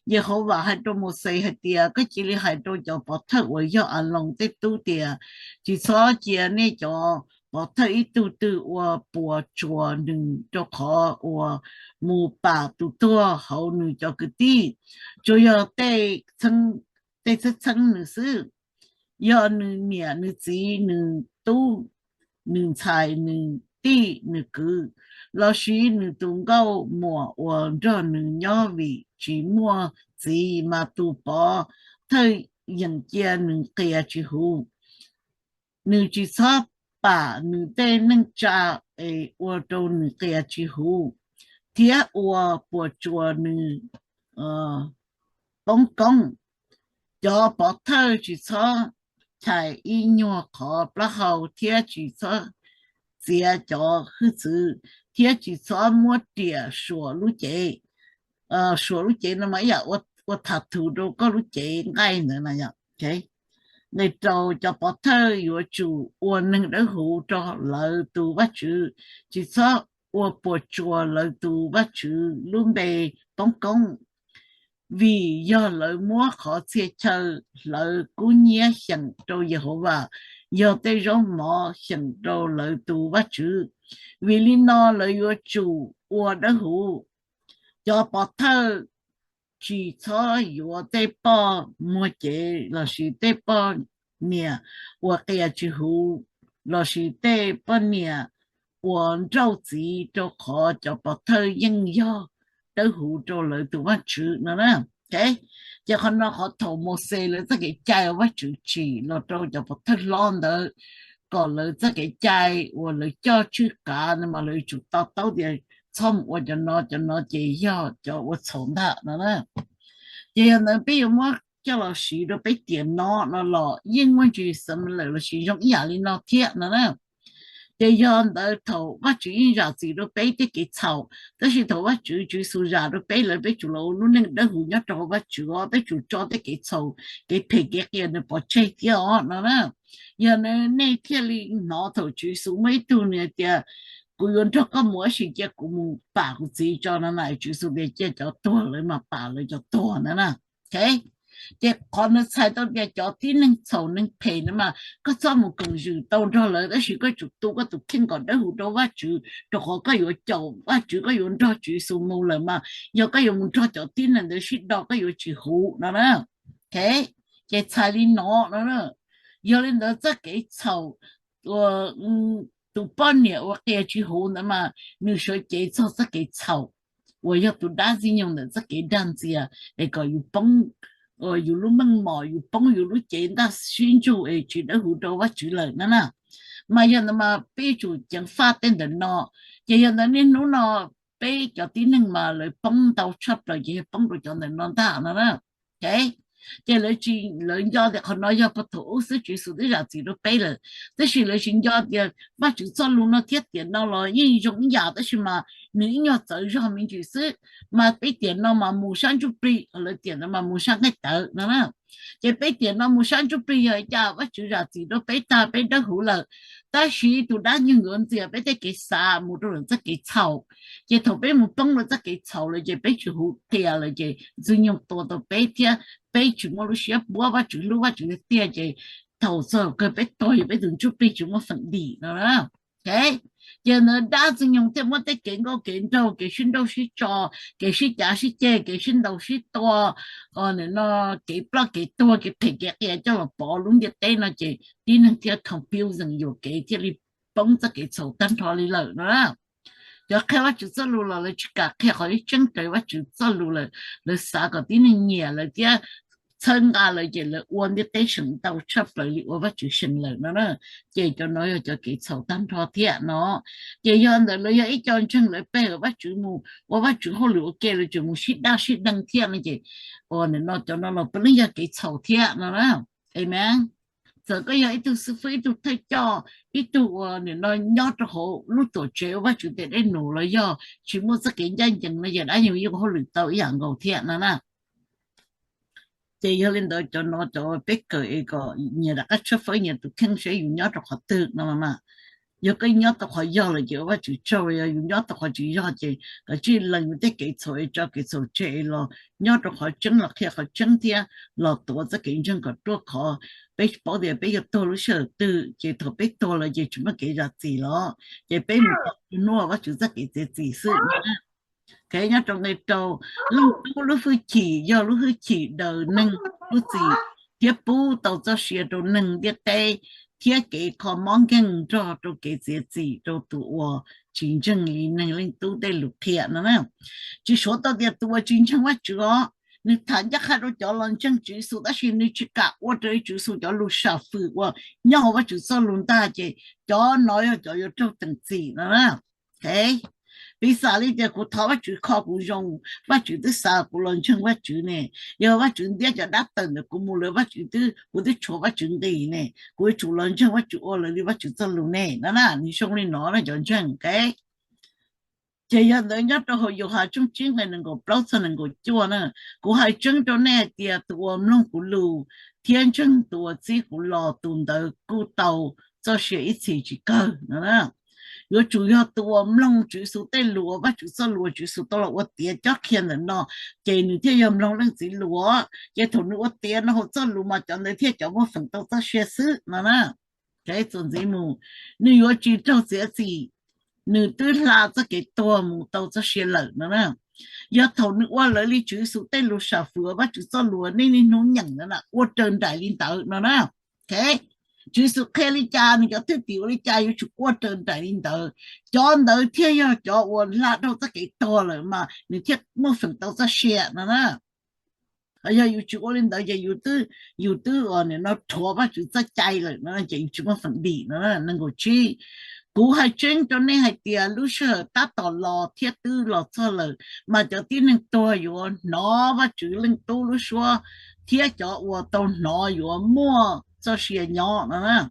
Yehauvas hais rau Mauxes hais tias, koj cia li hais rau cov pov thawj uas yog Aloos tej tub tias, tsis txhob cia nej cov pov thawj ib tug twg ua puas tsuas nws, rau qhov uas mus pam tus tuag hauv nws cov kwv tij, tsuas yog tej txheeb txheeb nws xwb. Yog nws niam nws txiv, nws tub nws ntxhais, nws tij nws kwv, lossis nws tus nkauj muam uas nrog nws nyob vim tsis muaj txiv, mas tus pov thawj yeem cia nws qias tsis huv. Nws tsis txhob pam nws tej neej tsa es ua rau nws qias tsis huv, thiab ua puas tsuas nws poob koob. Cov pov thawj tsis txhob chais ib nyuag qhov plaub hau, thiab tsis txhob txiav cov hwj txwv, thiab tsis txhob muab riam suam lub cev, suam lub cev no mas ib yam ua thav thuv rau koj lub cev nqaij ntawd na. Nqe rau, cov pov thawj yuav tsum ua neeg dawb huv rau lawv tus Vajtswv, tsis txhob ua puas tsuas lawv tus Vajtswv lub npe poob koob, vim yog lawv muab qhov txhia chaw hlawv kub hnyiab xyeem rau Yehauvas, yog tej zaub mov xyeem rau lawv tus Vajtswv. Vim li no lawv yuav tsum ua dawb huv. Cov pov thawj tsis txhob yuav tej poj muag cev lossis tej poj niam uas qias tsis huv lossis tej poj niam uas nrauj txiv, rau qhov cov pov thawj yeej yog dawb huv rau lawv tus Vajtswv no na. Ces qhov no qhov thaum Mauxes lawv txoj kev cai uas Vajtswv tsim los rau cov pov thawj hlob ntawd, kom lawv txoj kev cai uas lawv coj tswj kav no mas lawv yuav tsum to taub tias txhob mus ua cov no, cov no ces yog cov ua txhaum ntag no na. Ces yog ntawd peb yuav muab coj los siv rau peb tiam no no los yeej muaj ntsis xav lawm lossis zoo ib yam li no thiab no na. Ces yog ntawd thaum Vajtswv yeej zam txim rau peb tej kev txhaum, tab sis thaum Vajtswv, Tswv Yexus zam rau peb lawm, peb tsum los ua lub neej dawb huv nyob rau hauv Vajtswv os, peb tsum tso tej kev txhaum, kev phem kev qias nws pov tseg thiab os no na. Yog nej thiaj li hnov thaum Tswv Yexus muaj ib tug nws hais tias, kuv yuav nrog koj mus tab sis cia kuv mus pam kuv txiv tso no na, Tswv Yexus tias cia cov tuag lawv mas pam lawv cov tuag ntawd na. Ces qhov ntawd txhais tau tias cov tib neeg txhaum neeg phem na mas koj txhob mus koom zwm tau nrog lawv, tab sis koj tsum tu koj tus kheej kom dawb huv rau Vajtswv, rau qhov koj yuav caum Vajtswv, koj yuav nrog Tswv Yexus mus lawm mas yog koj yuav mus nrog cov tib neeg ntawd sib do koj yuav tsis huv no na. Ces txhais li no no, yog li ntawd txoj kev txhaum, tus poj niam uas qia tsis huv ntawd mas nws sawv cev txog txoj kev txhaum uas yog tus dab ntxwg nyoog ntawm txoj kev dag ntxias es kom yus poob, yus lub meej mom, yus poob yus lub cev ntaj sib ntsug es tsis dawb huv rau Vajtswv lawm na na. Mas yog ntawd mas peb yuav tsum ceev faj tej ntawm no. Ces yog ntawd niaj hnub no peb cov tib neeg mas lawv poob ntau tshaj plaws ces yog poob rau cov ntawm no ntag no na. Ces lawv tsis, lawv nco tias qhov no yog puag thaum ub xwb Tswv Yexus twb zam txim rau peb lawm, tab sis lawv tsis nco tias Vajtswv txoj lus no thiab tiam no los yeej zoo ib yam tab sis mas nws ib nyuag txawv zog me ntsis xwb. Mas peb tiam no mas mus sab ntsuj plig, lawv tiam no mas mus sab nqaij tawv no na. Ces peb tiam no mus sab ntsuj plig yog cas? Vajtswv zam txim rau peb tag, peb dawb huv lawm, tab sis tus dab ntxwg nyoog yuav ntxias peb tej kev xav mus rau lawm txoj kev txhaum. Ces thaum peb mus poob lawm txoj kev txhaum lawm ces peb tsis huv qhia lawm ces ntxwg nyoog tua tau peb thiab peb tsis muaj lub siab puab Vajtswv hlub Vajtswv tiag tiag ces thaum txog kawg peb tuag yog peb tus ntsuj plig tsis muaj feem dim no. Ces ntawd dab ntxwg nyoog thiaj muab tej kev nkauj kev nraug, kev sib nrauj sib tso, kev sib cav sib ceg, kev sib ntaus sib tua, no kev ploj kev tuag, kev phem kev qias coj los pov lub ntiaj teb no ces tib neeg thiaj confuse yuam kev thiaj li poob txoj kev txhaum tag nrho li lawm no. Cov qhia Vajtswv txoj lus los lawv tsis kam qhia qhov tseeb raws Vajtswv txoj lus lawm, lawv xav kom tib neeg nyiam lawv thiab txhawb nqa lawv ces lawv ua ntiaj teb seem ntau tshaj plaws li ua Vajtswv seem lawm no na. Ces cov no yog cov kev txhaum tag nrho thiab no. Ces yog ntawd lawv yog ib co ntseeg lawv pe hawm Vajtswv mus ua Vajtswv hauj lwm ua ke lawv tseem mus sib daj sib deev thiab no ces, ua no cov no los puav leej yog kev txhaum thiab no na. Amen. Txawm koj yog ib tug xib fwb, ib tug thawj coj, ib tug uas nim no nyob rau hauv lub tuam tsev ua Vajtswv tes dej num los yog tsis muaj txoj kev ncaj ncees no yog dab yeej yuav ua hauj lwm tau ib yam nkaus thiab no na. Ces yog li ntawd cov no cov peb kawm es kom nyias rov qab tshawb fawb nyias tus kheej saib yus nyob rau qhov twg no mas. Yog koj nyob tau qhov yog lawm ces ua Vajtswv tsaug, yog yus nyob tau qhov tsis yog ces koj tsij lees yus tej kev txhaum es tso kev txhaum tseg los nyob rau qhov tseeb los qhia qhov tseeb thiab los tuav txoj kev ntseeg kom ruaj khov. Peb paub tias peb yuav tuag lub sij hawm twg ces thaum peb tuag lawm ces tsis muaj kev zam txim los ces peb mus tau hnub Vajtswv txoj kev txiav txim xwb. Kev nyob rau nqe rau, Leej Tub lub hwj chim yog lub hwj chim daws neeg lub txim thiab pub tau txoj sia rau neeg ntiaj teb thiab kev kho mob nkeeg nrog rau kev txiav txim rau tus uas tsis ntseeg li neeg Leej Tub tej lus qhia no na. Tsis suav tau tias tus uas tsis ntseeg Vajtswv os, nws tham ncaj qha rau cov los ntseeg Tswv Yexus tab sis nws tsis kam ua raws li Tswv Yexus cov lus sam fwm uas nyob hauv Vajtswv txoj lus ntag ces cov no yog cov yuav raug teem txim no na. Piv xam li tias kuv thov Vajtswv kho kuv zoo, Vajtswv twb xa kuv los ntseeg Vajtswv ne, yog Vajtswv ntiab cov dab tawm ntawm kuv mus lawm Vajtswv twb, kuv twb tshuav Vajtswv nqis ne, kuv yuav tsum los ntseeg Vajtswv ua lawv li Vajtswv txoj lus ne no na. Nws zoo li no na cov ntseeg. Ces yog ntawd nyob rau hauv Yauhas tshooj tsib nqe nees nkaum plaub txog nees nkaum cuaj na, kuv hais tseeb rau nej hais tias tus uas mloog kuv lus thiab ntseeg tus uas txib kuv los tus ntawd kuj tau txoj sia ib txhis tsis kawg no. Yuav tsum yog tus uas mloog Tswv Yexus tej lus uas Vajtswv txoj lus uas Tswv Yexus tau los ua tiav cob qhia ntawm no, ces nws thiaj yog mloog Leej Txiv lus. Ces thaum nws ua tiav no hauv txoj lus mas cov ntawd thiaj cov muaj feem tau txoj sia xwb no na. Txuas ntxiv mus, nws yuav tsis raug txiav txim, nws twb hla txoj kev tuag mus tau txoj sia lawm no na. Yog thaum nws ua lawv li Tswv Yexus tej lus sam fwm uas Vajtswv txoj lus uas nej niaj hnub nyeem ntawd na ua raws nraim li ntawd no na. Tswv Yexus qhia li cas nws cov thwj tim ua li cas yuav tsum ua raws nraim li ntawd. Cov ntawd thiaj yog cov uas hla dhau txoj kev tuag lawm mas nws thiaj muaj feem tau txoj sia no na. Yog yus tsis ua li ntawd ces yus twb, yus twb ua nim no rhuav Vajtswv txoj cai lawm no ces yus tsis muaj feem dim no. Nees nkaum tsib, kuv hais tseeb rau nej hais tias lub sij hawm tab tom los thiab twb los txog lawm, mas cov tib neeg tuag yuav hnov Vajtswv Leej Tub lub suab thiab cov uas tau hnov yuav muaj txoj sia nyob no.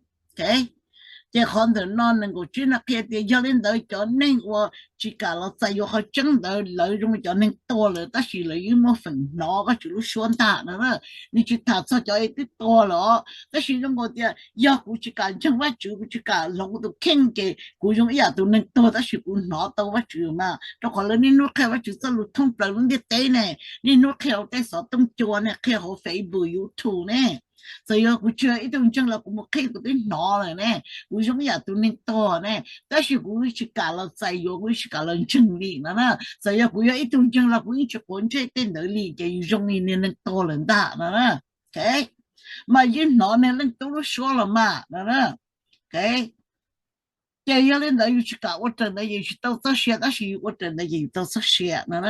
Ces qhov ntawm no nees nkaum tsib no qhia tias yog li ntawd cov neeg uas tsis kam los txais yuav qhov tseeb ntawd lawv zoo li cov neeg tuag lawm tab sis lawv yeej muaj feem hnov Vajtswv lub suab ntag no na. Nws tsis tham txog cov twb tuag lawm os, tab sis zoo nkaus tias yog kuv tsis kam ntseeg Vajtswv, kuv tsis kam hloov kuv tus kheej ces kuv zoo ib yam tus neeg tuag tab sis kuv hnov tau Vajtswv mas, rau qhov lawv niaj hnub qhia Vajtswv txoj lus thoob plaws lub ntiaj teb ne, niaj hnub qhia hauv tej xov tooj cua ne, qhia hauv Facebook, YouTube ne. Txawm yog kuv tsis yog ib tug ntseeg los kuv mus qhib kuv twb hnov lawm ne, kuv zoo ib yam tus neeg tuag ne, tab sis kuv tsis kam los txais yuav, kuv tsis kam los ntseeg li no na. Txawm yog kuv yog ib tug ntseeg los kuv yeej tsis quav ntsej tej ntawd li ces yus zoo li niag neeg tuag lawm ntag no na. Mas yeej hnov niag leej tub lub suab los mas no na. Ces yog li ntawd yus tsis kam ua raws ntawd ces yus tsis tau txoj sia, tab sis yus ua raws ntawd ces yus tau txoj sia no.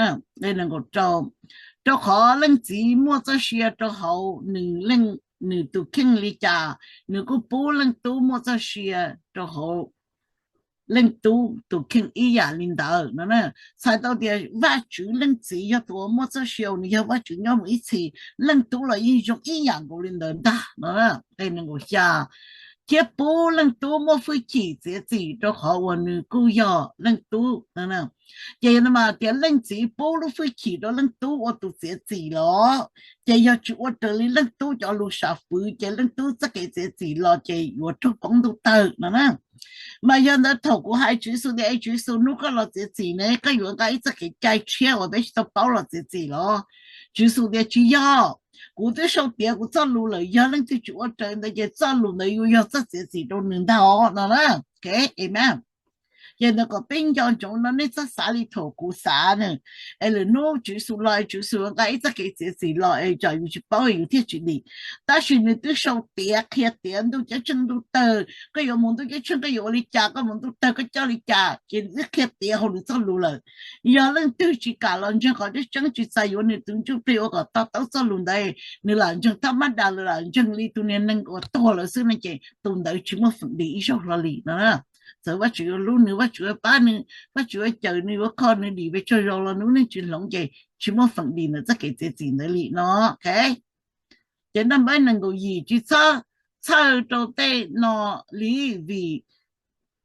Rau qhov leej txiv muaj txoj sia rau hauv nws, nws tus kheej li cas, nws kuj pub leej tub muaj txoj sia rau hauv leej tub tus kheej ib yam li ntawd no. Txhais tau tias Vajtswv leej txiv yog tus uas muaj txoj sia, nws yog Vajtswv nyob mus ib txhis, leej tub los yeej zoo ib yam nkaus li ntawd ntag no. Nqe nees nkaum xya, thiab pub leej tub muaj hwj chim txiav txim rau qhov uas nws kuj yog leej tub. Ces no mas tias leej txiv pub lub hwj chim rau leej tub ua tus txiav txim los, ces yog tsis ua raws li leej tub cov lus sam fwv ces leej tub txoj kev txiav txim los ces yuav raug poob ntuj tawg no na. Mas yog ntawd thaum kuv hais Tswv Yexus tias, es Tswv Yexus, hnub koj los txiav txim ne koj yuav nqa ib txoj kev cai tshiab uas peb tsis tau paub los txiav txim los? Tswv Yexus tias, tsis yog, kuv twb sau tiav kuv txoj lus lawm, yog leej twg tsis ua raws ntawd ces txoj lus ntawd yuav yog txoj txiav txim rau nws ntag os no na. Amen. Ces ntawd kom peb nco ntsoov no, nej txhob xav li thaum kuv xav na, es lwm hnub Tswv Yexus los es Tswv Yexus nqa ib txoj kev txiav txim los es tsam yus tsis paub yus thiaj tsis dim. Tab sis nws twb sau tiav qhia tiav ntuj ceeb tsheej ntuj tawg, koj yuav mus ntuj ceeb tsheej koj yuav ua li cas, koj mus ntuj tawg koj coj li cas, ces nws twb qhia tiav hauv nws txoj lus lawm. Yog leej twg tsis kam los ntseeg qhov tseeb tseeb, tsis txais yuav nws tus ntsuj plig ua kom to taub txoj lus ntawd, nws lam ntseeg thab mab das, nws lam ntseeg li tus niag neeg uas tuag lawm xwb no ces tus ntawd tsis muaj feem dim ib zaug hlo li no. Txawm Vajtswv yuav hlub nws, Vajtswv yuav pab nws, Vajtswv yuav cawm nws, yuav kho nws dim pes tsawg zaus los nws lub neej tsis hloov ces tsis muaj feem dim ntawm txoj kev txiav txim ntawd li no. Ces naj npawb nees nkaum yim, tsis txhob txhawj rau tej no li, vim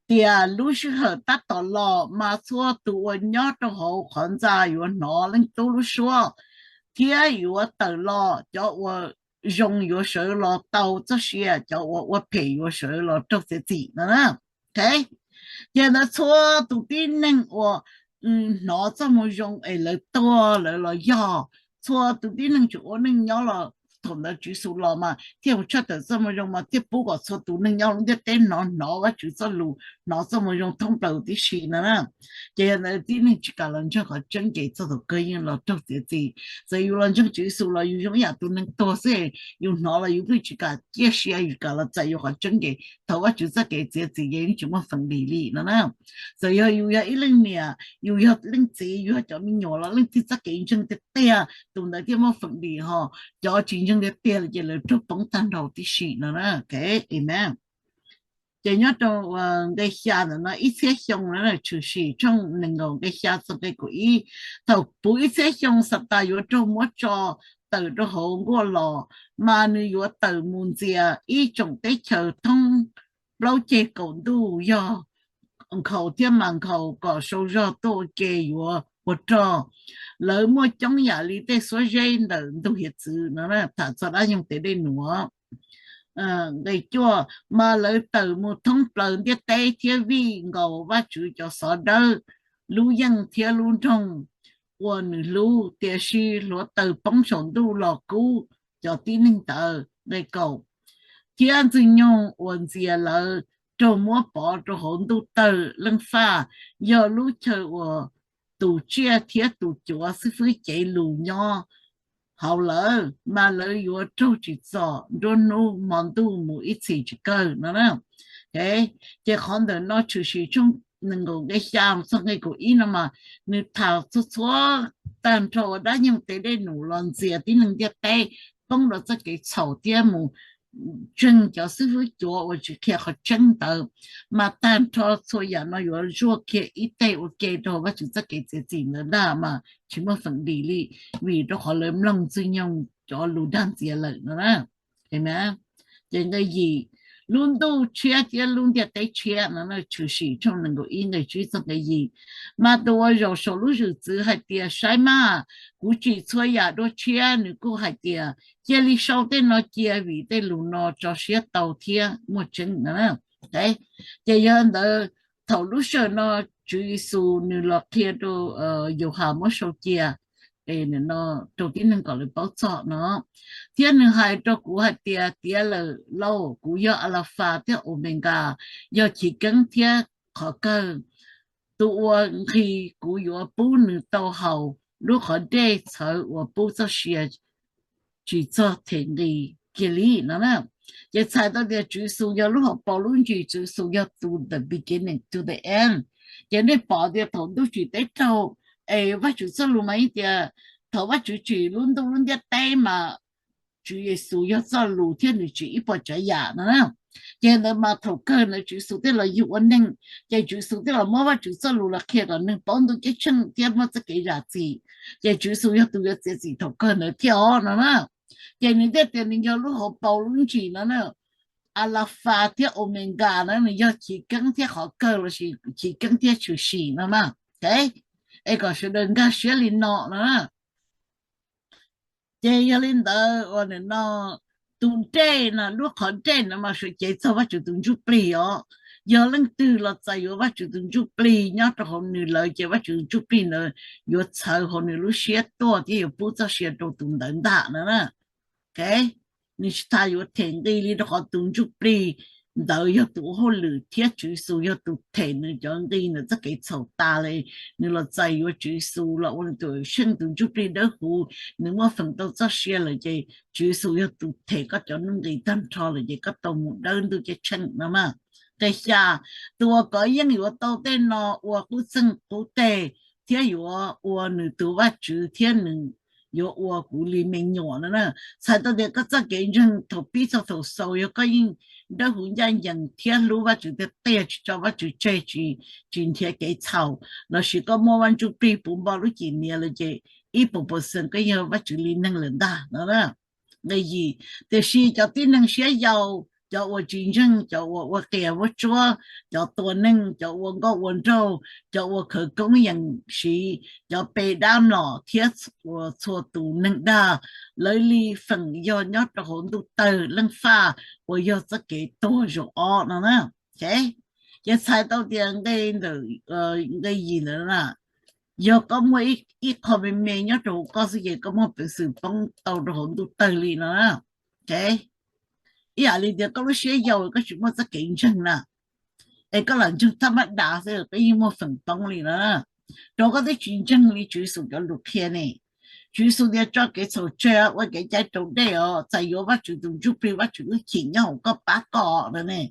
tias lub sij hawm tab tom los mas txhua tus uas nyob rau hauv qhov ntxa yuav hnov leej tub lub suab thiab yuav tawm los. Cov uas zoo yuav sawv los tau txoj sia, cov uas ua phem yuav sawv los raug txiav txim no. Ces ntawd txhua tus tib neeg uas hnov txoj moo zoo es lawv tuag lawv los yog, txhua tus tib neeg tseem ua neej nyob los thaum ntawd Tswv Yexus los mas thiaj mus tshaj tawm txoj moo zoo mas thiaj pub kom txhua tus neeg nyob lub ntiaj teb hnov hnov Vajtswv txoj lus, hnov txoj moo zoo thoob plaws tib si no na. Ces yog ntawd tib neeg tsis kam los ntseeg qhov tseeb ces txog thaum kawg yeej los raug txiav txim. Txawm yus los ntseeg Tswv Yexus los yus zoo ib yam tus neeg tuag xwb, yus hnov los yus pheej tsis kam ciaj sia, yus tsis kam los txais yuav qhov tseeb ces thaum Vajtswv txoj kev txiav txim ces yeej tsis muaj feem dim li no na. Txawm yog yus yog ib leej niam, yus yog leej txiv, yus yog cov me nyuam los leej twg txoj kev ntseeg tiag tiag tus ntawd thiaj muaj feem dim, ho cov tsis ntseeg tiag tiag ces lawv raug poob tag nrho tib si no na. Amen. Ces nyob rau nqe xya ntawm no, ib txhiab xyoo no, Tshwm Sim tshooj nees nkaum nqe xya txog nqe kaum ib, thaum puv ib txhiab xyoo Xatas yuav raug muab tso tawm rau hauv nkuaj los, mas nws yuav tawm mus ntxias ib tsoom teb chaws thoob plaub ceg kaum ntuj, yog nkhaus thiab mas nkhaus kom sau zog tuaj ua ke yuav ua rog. Lawv muaj coob yam li tej xuab zeb ntawm ntug hiav txwv no. Tham txog dab nyoog tes dej num. Nqe cuaj, mas lawv tawm mus thoob plaws ntiaj teb thiab vij nkaus Vajtswv cov xov dawb lub yeej thiab lub nroog uas nws hlub, tiam sis hluav taws poob saum ntuj los kub cov tib neeg ntawd. Nqe kaum, thiab Ntxwg Nyoog uas ntxias lawv raug muab pov rau hauv ntuj tawg leej faj, yog lub chaw uas tus tsiaj thiab tus cuav xib fwb cev lus nyob hauv lawm, mas lawv yuav raug tsim txom nruab hnub hmo ntuj mus ib txhis tsis kawg no. Ces qhov ntawm no Tshwm Sim tshooj nees nkaum nqe xya txog nqe kaum ib no mas nws tham txhua txhua tag nrho uas dab nyoog tes dej num los ntxias tib neeg ntiaj teb, poob rau txoj kev txhaum thiab mus ntseeg cov xib fwb cuav uas tsis qhia qhov tseeb ntawd, mas tag nrho txhua yam no yuav zuaj kiag ib teg ua ke rau Vajtswv txoj kev txiav txim ntawd ntag mas tsis muaj feem dim li, vim rau qhov lawv mloog Ntxwg Nyoog cov lus dag ntxias lawm no na. Ces nqe yim, lub ntuj tshiab thiab lub ntiaj teb tshiab no. Tshwm Sim tshooj nees nkaum ib nqe tsib txog nqe yim. Mas tus uas zaum saum lub zwm txwv hais tias, saib mas, kuv tsim txhua yam dua tshiab, nws kuj hais tias, cia li sau tej no cia vim tej lus no tso siab tau thiab muaj tseeb no. Ces yog ntawd, thaum lub sij hawm no Tswv Yexus nws los qhia rau Yauhas muab sau cia rau tib neeg kom lawv paub txog no. Thiab nws hais rau kuv hais tias, tiav lawm lauj, kuv yog Alafas thiab Omekas, yog chiv keeb thiab qhov kawg. Tus uas nqhis kuv yuav pub nws tau haus lub qhov dej txhawv uas pub txoj sia tsis txog them nqi kiag li no. Ces txhais tau tias Tswv Yexus yog lub hauv paus lub ntsis, Tswv Yexus yog tus the beginning to the end. Ces nej pom tias thaum ntuj tsim teb raug, es Vajtswv txoj lus mas yeej tias thaum Vajtswv tsim lub ntuj lub ntiaj teb mas Tswv Yexus yog txoj lus thiab nws tsim ib puas tsav yam no. Ces ntawd mas thaum kawg ntawd Tswv Yexus thiaj los yug ua neeg, ces Tswv Yexus thiaj los muab Vajtswv txoj lus los qhia kom neeg paub ntuj ceeb tsheej thiab muab txoj kev zam txim. Ces Tswv Yexus yog tus yuav txiav txim thaum kawg ntawd thiab os no na. Ces nws thiaj tias nws yog lub hauv paus lub ntsis no na. Alafas thiab Omekas na, nws yog chiv keeb thiab qhov kawg lossis chiv keeb thiab tshwm sim no na. Es kom sawv daws nkag siab li no no. Ces yog li ntawd uas nim no tus dej no, lub qhov dej no mas sawv cev txog Vajtswv tus Ntsuj Plig os. Yog leej twg los txais yuav Vajtswv tus Ntsuj Plig nyob rau hauv nws lawm ces Vajtswv tus Ntsuj Plig ntawd yuav txhawv hauv nws lub siab tuaj thiab yuav pub txoj sia rau tus ntawd ntag no. Nws tsis tas yuav them nqi li rau qhov tus Ntsuj Plig ntawd yog tus ua hauj lwm thiab Tswv Yexus yog tus them nws cov nqi ntawd txoj kev txhaum tas li. Nws los txais yuav Tswv Yexus los ua nws tus xyeej, tus Ntsuj Plig Dawb Huv, nws muaj feem tau txoj sia lawm ces Tswv Yexus yog tus them koj cov nuj nqis tag nrho lawm ces koj tau mus dawb ntuj ceeb tsheej no mas. Nqe xya, tus uas kov yeej yuav tau tej no ua qub txeeg qub teg thiab yuav ua nws tus Vajtswv thiab nws yuav ua kuv li me nyuam no na. Txhais tau tias koj txoj kev ntseeg thaum pib txog thaum xaus yog koj yeej dawb huv ncaj ncees thiab hlub Vajtswv tiag tiag, tsis tso Vajtswv tseg, tsis nrhiav kev txhaum, lossis koj muaj Vaj Ntsuj Plig puv npo lub cim niam lawm ces ib puas percent koj yog Vajtswv li neeg lawm ntag no. Nqe yim, tiam sis cov tib neeg siab yau, cov uas tsis ntseeg, cov uas ua qias vuab tsuab, cov tua neeg, cov ua nkauj ua nraug, cov uas khawv koob yees siv, cov pe dab mlom thiab txhua tus neeg dag, lawv li feem yog nyob rau hauv ntuj tawg leej faj uas yog txoj kev tuag zaum ob no na. Ces txhais tau tias nqe ntawm nqe yim ntawd na, yog koj muaj ib qho me me nyob rau hauv koj xwb ces koj muaj peev xwm poob tau rau hauv ntuj tawg li no na. Ib yam li tias koj lub siab yau koj tsis muaj txoj kev ntseeg na, es koj lam ntseeg thaj mab dav xwb koj yeej muaj feem poob li na. Rau koj twb tsis ntseeg li Tswv Yexus cov lus qhia ne. Tswv Yexus tias tso kev txhaum tseg, ua kev cai raus dej os, txais yuav Vajtswv tus Ntsuj Plig, Vajtswv lub cim nyob hauv koj pab koj no ne.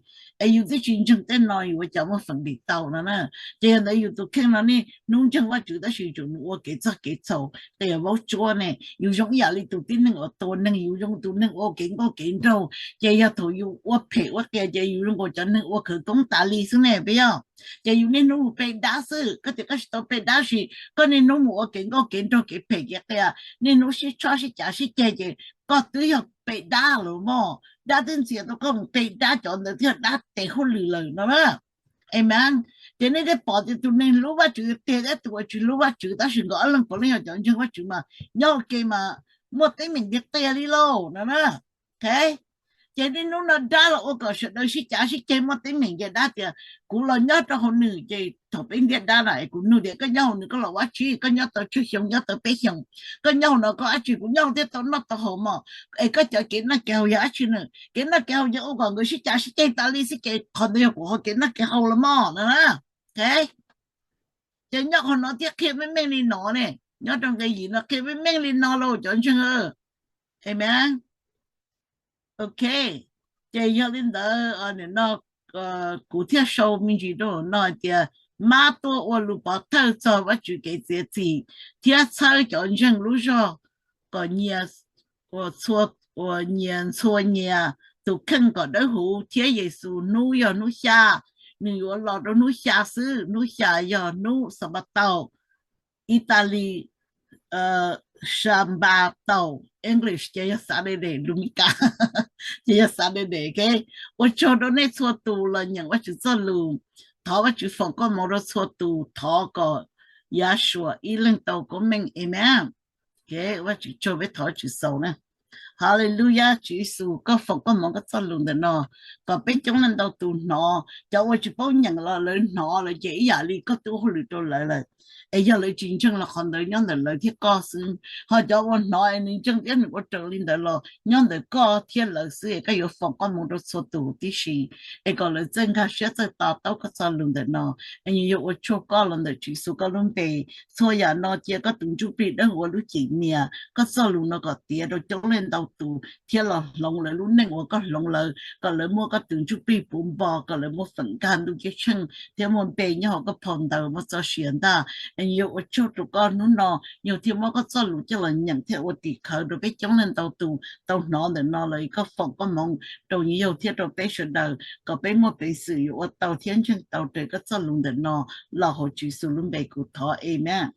Es yus twb tsis ntseeg tej no yus ua cas muaj feem dim tau no na. Ces yog ntawd yus tus kheej no niaj hnub ntseeg Vajtswv tab sis tseem mus ua kev txog kev txhaum qias vaub tsuab ne. Yus zoo ib yam li tus tib neeg uas tua neeg, yus zoo tus neeg ua kev nkauj kev nraug, ces yog thaum yus ua phem ua qias ces yus zoo nkaus cov neeg ua khawv koob tas li xwb ne, puas yog? Ces yus niaj hnub mus pe dab xwb, koj tias koj tsis tau pe dab sis koj niaj hnub mus ua kev nkauj kev nraug kev phem kev qias, niaj hnub sib tshoj sib cav sib ceg ces koj twb yog pe dab lawm mog. Dab twb ntxias tau koj mus pe dab, cov ntawd twb yog dab tes hauj lwm lawm no na. Amen. Ces nej thiaj pom tias tus neeg hlub Vajtswv tiag thiab tus uas tsis hlub Vajtswv, tab sis nkawd ob leeg puav leej yog cov ntseeg Vajtswv mas nyob ua ke mas muaj teeb meem tiag tiag li lauj no na. Ces niaj hnub no dab los ua kom sawv daws sib cav sib ceg muaj teeb meem, ces dab tias kuv los nyob rau hauv nws. Ces thaum peb ntiab dab na es kuv nug tias koj nyob hauv nws koj los ua dab tsi, koj nyob tau tsawg xyoo, nyob tau peb xyoos, koj nyob hauv no koj ua dab tsi, kuv nyob hauv thiaj tau noj tau haus mog. Es koj cov kev noj kev haus yog dab tsi na? Kev noj kev haus yog ua kom nkawd sib cav sib ceg tas li xwb ces qhov ntawd yog kuv qhov kev noj kev haus los mog no na. Ces nyob qhov no thiaj qhia meej meej li no ne, nyob rau nqe yim no qhia meej meej li no lauj cov ntseeg. Amen. Ok, ces yog li ntawd nim no kuv thiaj sau me ntsis rau no hais tias, mab tuaj ua lus pov thawj txog Vajtswv kev txiav txim thiab txhawb cov ntseeg lub zog kom nyias, uas txhua, uas nyias ntxhua nyias tus kheej kom dawb huv thiab Yexus hnub yog hnub xya, nws yuav los rau hnub xya xwb, hnub xya yog hnub Xanpataus Italis, Sabbath, English ces yog Saturday, lus Mis Kas ces yog Saturday, ok. Ua tsaug rau nej txhua tus los nyeem Vajtswv txoj lus. Thov Vajtswv foom koob hmoov rau txhua tus, thov kom Yahshua ib leeg tau koob meej, amen. Ok, Vajtswv tsaug, peb thov Vajtswv xaus na. Hallelujah, Tswv Yexus, koj foom koob hmoov koj txoj lus ntawm no kom peb coob leej ntau tus hnov. Cov uas tsis paub nyeem los lawv hnov lawm ces ib yam li koj twb ua hauj lwm rau lawv lawm, es yog lawv tsis ntseeg los qhov ntawd nyob ntawm lawv thiab koj xwb. Ho cov uas hnov es nws ntseeg thiab nws ua raws li ntawd los nyob ntawm koj thiab lawv xwb, es koj yuav foom koob hmoov rau txhua tus tib si, es kom lawv txawj nkag siab txawj to taub koj txoj lus ntawm no. Es nws yuav ua tsaug koj los ntawm Tswv Yexus koj lub npe. Txhua yam no cia koj tus Ntsuj Plig Dawb Huv ua lub cim nias, koj txoj lus no kom tiav rau coob leej ntau tus thiab los hloov lawv lub neej uas koj hloov lawv, kom lawv muaj koj tus Ntsuj Plig puv npo, kom lawv muaj feem nkag ntuj ceeb tsheej thiab muaj npe nyob hauv koj phau ntawv muaj txoj sia ntag. Es nws yuav ua tsaug rau koj hnub no, yog thiaj muab koj txoj lus coj los nyeem thiab ua tim khawv rau peb coob leej ntau tus tau hnov ntawm no lawm. Koj foom koob hmoov rau yus thiab rau peb sawv daws kom peb muaj peev xwm yuav ua tau thiab ntseeg tau raws koj txoj lus ntawm no. Los hauv Tswv Yexus lub npe kuv thov, amen.